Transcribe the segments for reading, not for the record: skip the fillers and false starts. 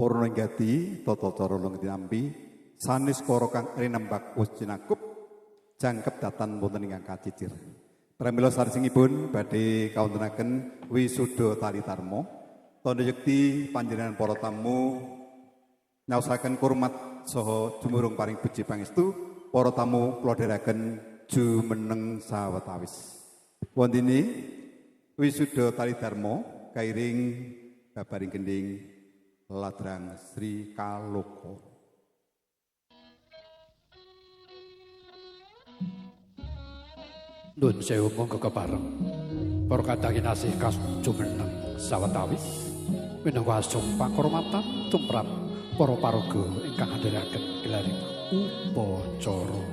Purna inggati tata cara lung tinampi sanes kara kang rinembak wis cinakup jangkep datan wonten ingkang kacicir. Pramila sarjengipun badhe kawontenaken wisuda tali tarma. Tandha yekti panjenengan para tamu nyaosaken kurmat saha jumurung paring puji pangestu para tamu kula dherekaken jumeneng sawetawis. Wontene wisuda tali dharma kairing babaring gendhing Ladrang Sri Kaloka. Nun sewu monggo kepareng para kadang kinasih kajumeneng sawetawis minangka asung pakurmatan tumrap para paraga ingkang ngadhiraken gelaring upacara.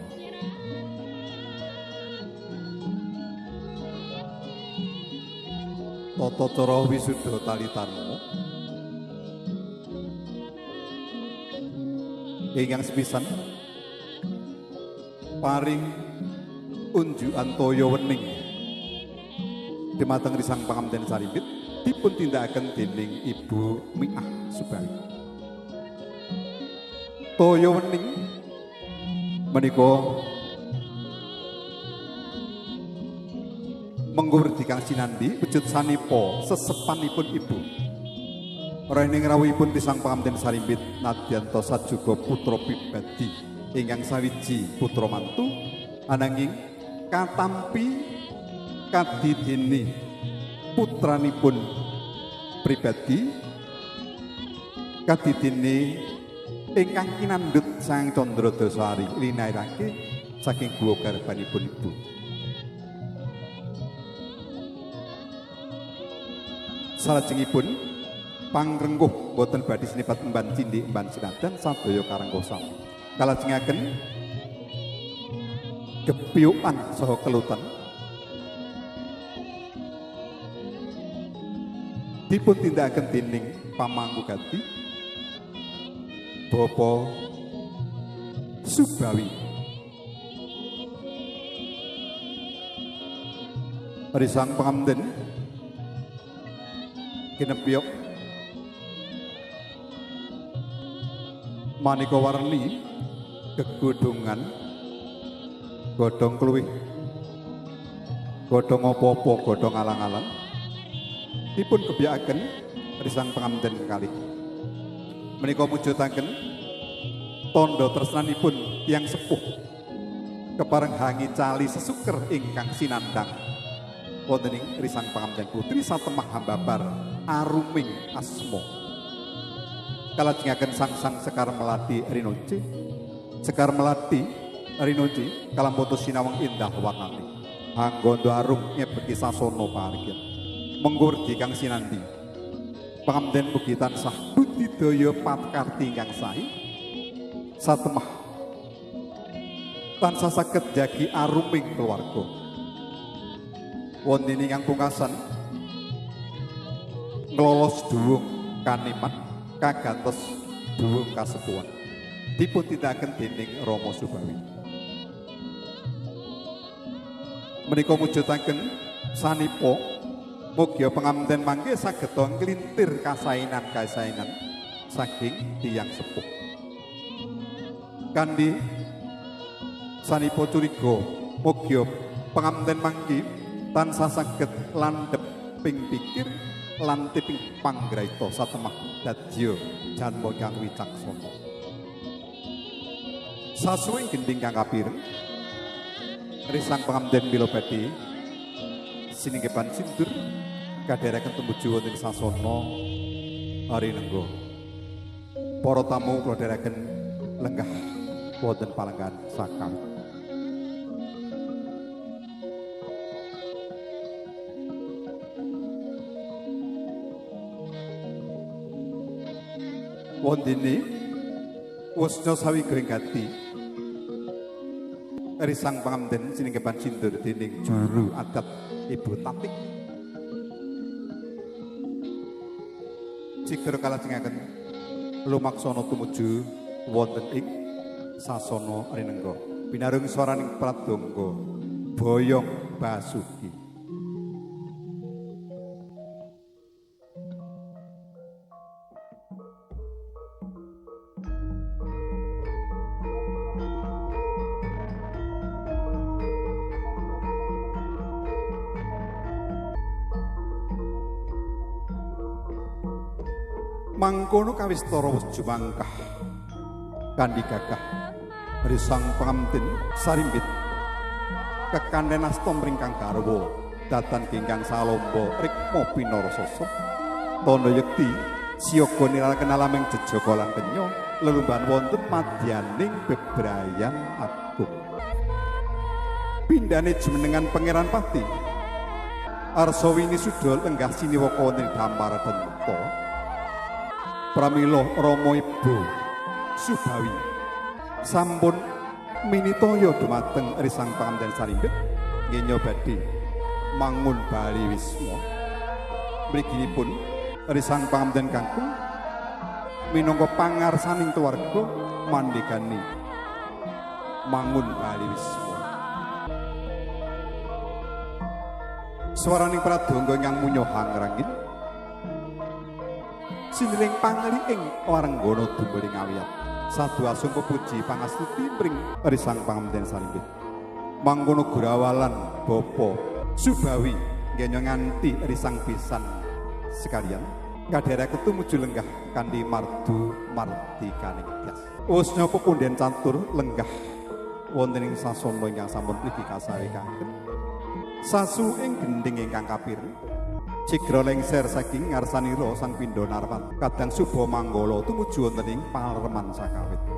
Tata cara wisuda tali tarma ingkang sepisan paring unjukan toya wening dumateng risang pangamten sarimbit dipun tindakaken dening Ibu Miah Subawi. Toya wening menika menggo kang sinandi wujud sanipa sesepanipun ibu. Rening rawuhipun tisang pangamten sarimbit nadyan ta sajuga putra pribadi ingkang sawiji putra mantu ananging katampi kadidene putranipun pribadi kadidene ingkang kinandhut Sang Candra Dasari linairake saking guwa garbanipun ibu. Salajengipun pangrengkuh boten badhe sinipat emban cindhi emban sinadan sadaya karengkuh sami. Kalajengaken gepyukan saha kelutan dipun tindakaken dening pamangku gati Bapak Subawi. Risang pangamten kinepyok maneka warni gegodhongan godhong kluwih godhong apa-apa godhong alang-alang dipun kebyakaken risang pangamten kekalih. Menika mujudaken tandha tresnanipun tiyang sepuh kepareng hangi cali sesuker ingkang sinandhang wonten ing risang pangamten putri satemah hambabar aruming asma. Kalajengaken sang-sang sekar melati rinonci, sekar melati rinonci kalamboto sinawang indah warnane. Hanggondo arum nyebeki sasana parikya. Menggurdi kang sinandi. Pangamten mugi tansah budidaya pakarti ingkang sae. Satemah tansah saged jagi aruming keluarga. Wonten ingkang pungkasan nglolos duwung kaniman kagantos duwung kasepuhan dipun tindakaken dening Rama Subawi. Menika mujudaken sanipa mugia pangamten mangke saged nglintir kasainan-kasainan saking tiyang sepuh. Kanthi sanipa curiga mugia pangamten mangke tansah saged landhep ping pikir lan tiping panggraita satemah dadya janma kang wicaksana. Sasuwing gendhing kang kapireng risang pangamten mila badhe sininggepan sindur kadherekaken tumuju wonten sasana arinengga. Para tamu kula dherekaken lenggah wonten palenggan sakawit. Wondene wusna sawiga ing gati risang pangamten sininggepan sindur dening juru adat Ibu Tatik. Sigra kalajengaken lumaksana tumuju wonten ing sasana rinengga. Binarung swaraning pradonga Boyong Basuki. Mangkono kawistara wis jumangkah kanthi gagah risang panganten sarimbit kekandhen asta mring kang garwa datan kingkang salomba rikma pinarasasa tandha yekti siyaga niralaken alaming jejaka lan kenya lelumbahan wonten madyaning bebrayan agung. Pindhane jumenengan Pangeran Pati Arsa Winisuda lenggah siniwaka wonten Damar Denta. Pramila Rama Ibu Subawi sampun minitaya dumateng risang panganten sarimbit ngenya badhe mangun bali wisma. Mliginipun risang panganten kakung minangka pangarsaning keluarga mandhegani mangun bali wisma. Swaraning pradonga ingkang munyoh angrangin siniling pangli ing warenggana dumbeling awiyat sadu asung pepuji pangastuti mring risang panganten sarimbit. Mangkono gurawalan Bapa Subawi ngenya nganti risang pisan sekalian kadherek tumuju lenggah kanthi mardu mardikaning gas. Wus nyapa punden catur lenggah wonten ing sasana ingkang sampun mligi kasawikaken. Sasu ing gendhing ingkang kapir cigra lengser saking ngarsanira Sang Pindha Narwat kadang Suba Manggala tumuju wonten ing palereman sakawit.